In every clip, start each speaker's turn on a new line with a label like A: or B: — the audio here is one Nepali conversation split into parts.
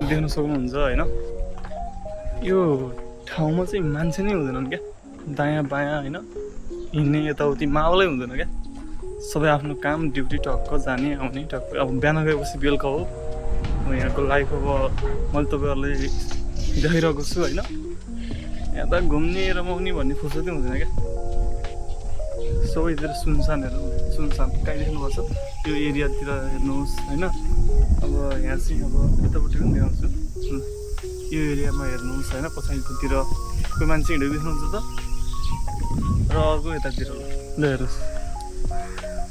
A: देख्न सक्नुहुन्छ हैन यो ठाउँमा चाहिँ मान्छे नै हुँदैनन् क्या दायाँ बायाँ हैन हिँड्ने यताउति माहौलै हुँदैन क्या सबै आफ्नो काम ड्युटी टक्क जाने आउने टक्क अब बिहान गएपछि बेलुका हो यहाँको लाइफ अब मैले तपाईँहरूलाई देखाइरहेको छु हैन यहाँ त घुम्ने रमाउने भन्ने फुर्सदै हुँदैन क्या सबैतिर सुनसानहरू सुनसान कहीँ देख्नुपर्छ यो एरियातिर हेर्नुहोस् होइन अब यहाँ चाहिँ अब यतापट्टि पनि देखाउँछु यो एरियामा हेर्नुहोस् होइन पछाडितिर कोही मान्छे हिँडेको देख्नुहुन्छ त र अर्को यतातिर ल हेर्नुहोस्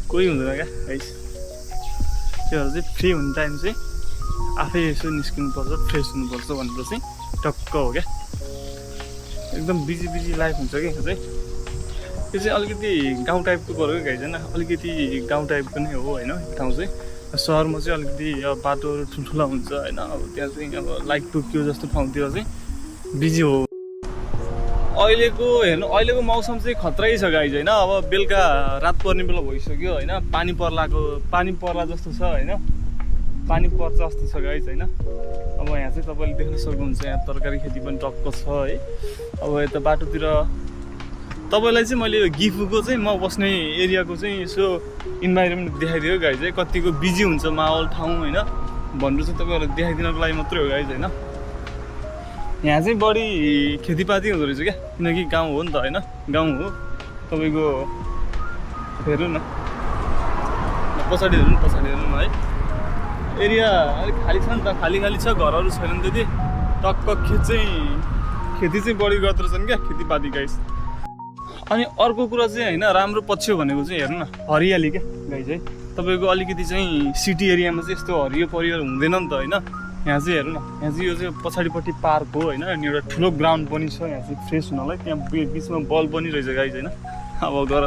A: कोही हुँदैन क्या गाइस त्योहरू चाहिँ फ्री हुने टाइम चाहिँ आफै यसो निस्किनुपर्छ फ्रेस हुनुपर्छ भनेर चाहिँ टक्क हो क्या एकदम बिजी लाइफ हुन्छ कि चाहिँ यो चाहिँ अलिकति गाउँ टाइपको पऱ्यो गाइस होइन अलिकति गाउँ टाइपको नै हो होइन ठाउँ चाहिँ सहरमा चाहिँ अलिकति अब बाटोहरू ठुल्ठुला हुन्छ होइन अब त्यहाँ चाहिँ अब लाइक टोकियो जस्तो ठाउँतिर चाहिँ बिजी हो अहिलेको हेर्नु अहिलेको मौसम चाहिँ खतरै छ गाइस होइन अब बेलुका रात पर्ने बेला भइसक्यो होइन पानी पर्ला जस्तो छ होइन पानी पर्छ जस्तो छ गाइस होइन अब यहाँ चाहिँ तपाईँले देख्न सक्नुहुन्छ यहाँ तरकारी खेती पनि टक्क छ है अब यता बाटोतिर तपाईँलाई चाहिँ मैले यो गिफुको चाहिँ म बस्ने एरियाको चाहिँ यसो इन्भाइरोमेन्ट देखाइदियो गाइस है कतिको बिजी हुन्छ माहौल ठाउँ होइन भनेर चाहिँ तपाईँहरूलाई देखाइदिनको लागि मात्रै हो गाइस होइन यहाँ चाहिँ बढी खेतीपाती हुँदो रहेछ क्या किनकि गाउँ हो नि त होइन गाउँ हो तपाईँको हेर्नु न पछाडि हेर्नु है एरिया अलिक खाली छ नि त खाली छ घरहरू छैनन् त्यति टक्क खेती चाहिँ बढी गर्दो रहेछन् क्या खेतीपाती गाइस अनि अर्को कुरा चाहिँ होइन राम्रो पक्ष भनेको चाहिँ हेर्नु न हरियाली क्या गाइस है तपाईँको अलिकति चाहिँ सिटी एरियामा चाहिँ यस्तो हरियो परियो हुँदैन नि त होइन यहाँ चाहिँ हेर्नु न यहाँ चाहिँ यो चाहिँ पछाडिपट्टि पार्क हो होइन अनि एउटा ठुलो ग्राउन्ड पनि छ यहाँ चाहिँ फ्रेस हुनलाई त्यहाँ बिचमा बल पनि रहेछ गाइस होइन अब गएर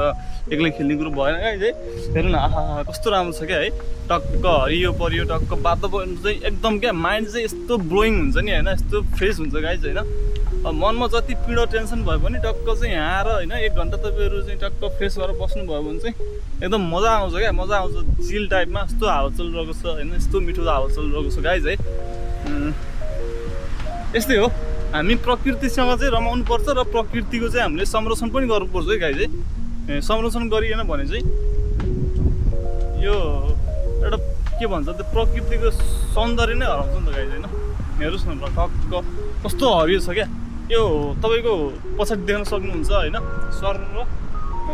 A: एक्लै खेल्ने कुरो भएन गाइस है हेर्नु न आहा कस्तो राम्रो छ क्या है टक्क हरियो परियो टक्क वातावरण चाहिँ एकदम क्या माइन्ड चाहिँ यस्तो ब्लोइङ हुन्छ नि होइन यस्तो फ्रेस हुन्छ गाइस होइन मनमा जति पिडो टेन्सन भयो भने टक्क चाहिँ यहाँ आएर होइन 1 घन्टा तपाईँहरू चाहिँ टक्क फ्रेस भएर बस्नुभयो भने चाहिँ एकदम मजा आउँछ क्या मजा आउँछ चिल टाइपमा यस्तो हावा चलिरहेको छ होइन यस्तो मिठो हावा चलिरहेको छ गाइस है यस्तै हो हामी प्रकृतिसँग चाहिँ रमाउनु पर्छ र प्रकृतिको चाहिँ हामीले संरक्षण पनि गर्नुपर्छ है गाइस है संरक्षण गरिएन भने चाहिँ यो एउटा के भन्छ त प्रकृतिको सौन्दर्य नै हराउँछ नि त गाइस होइन हेर्नुहोस् न टक्क कस्तो हरियो छ क्या यो तपाईँको पछाडि देख्न सक्नुहुन्छ होइन सर र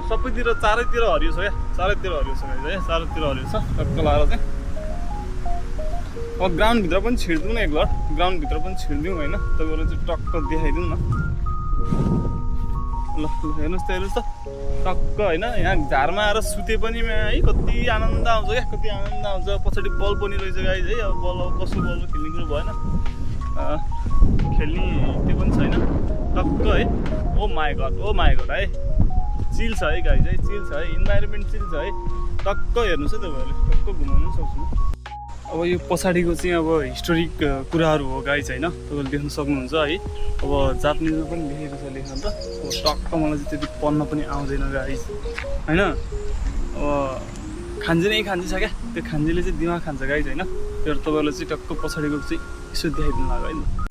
A: सबैतिर चारैतिर हरियो छ क्या चारैतिर हरियो छ गाइस है चारैतिर हरियो छ टक्क लाएर चाहिँ अब ग्राउन्डभित्र पनि छिर्दिउँ न एकलट ग्राउन्डभित्र पनि छिर्दिउँ होइन तपाईँहरू चाहिँ टक्क देखाइदिउँ न ल हेर्नुहोस् त टक्क होइन यहाँ झारमा आएर सुते पनि है कति आनन्द आउँछ क्या कति आनन्द आउँछ पछाडि बल पनि रहेछ गाइस है अब बल अब कसो बल खेल्ने कुरो भएन खेल्ने त्यो पनि छैन टक्क है ओ माई गड है चिल छ है गाइस है चिल छ है इन्भाइरोमेन्ट चिल छ है टक्क हेर्नुहोस् है तपाईँहरूले टक्क घुमाउनु पनि सक्छु अब यो पछाडिको चाहिँ अब हिस्टोरिक कुराहरू हो गाइस होइन तपाईँले देख्न सक्नुहुन्छ है अब जापानिजमा पनि लेखेको छ लेख्न त अब टक्क मलाई चाहिँ त्यति पढ्न पनि आउँदैन गाइस होइन अब खान्जे छ क्या त्यो खान्जेले चाहिँ दिमाग खान्छ गाइस होइन त्यो तपाईँहरूलाई चाहिँ टक्क पछाडिको चाहिँ यसो देखाइदिनु लाग्यो है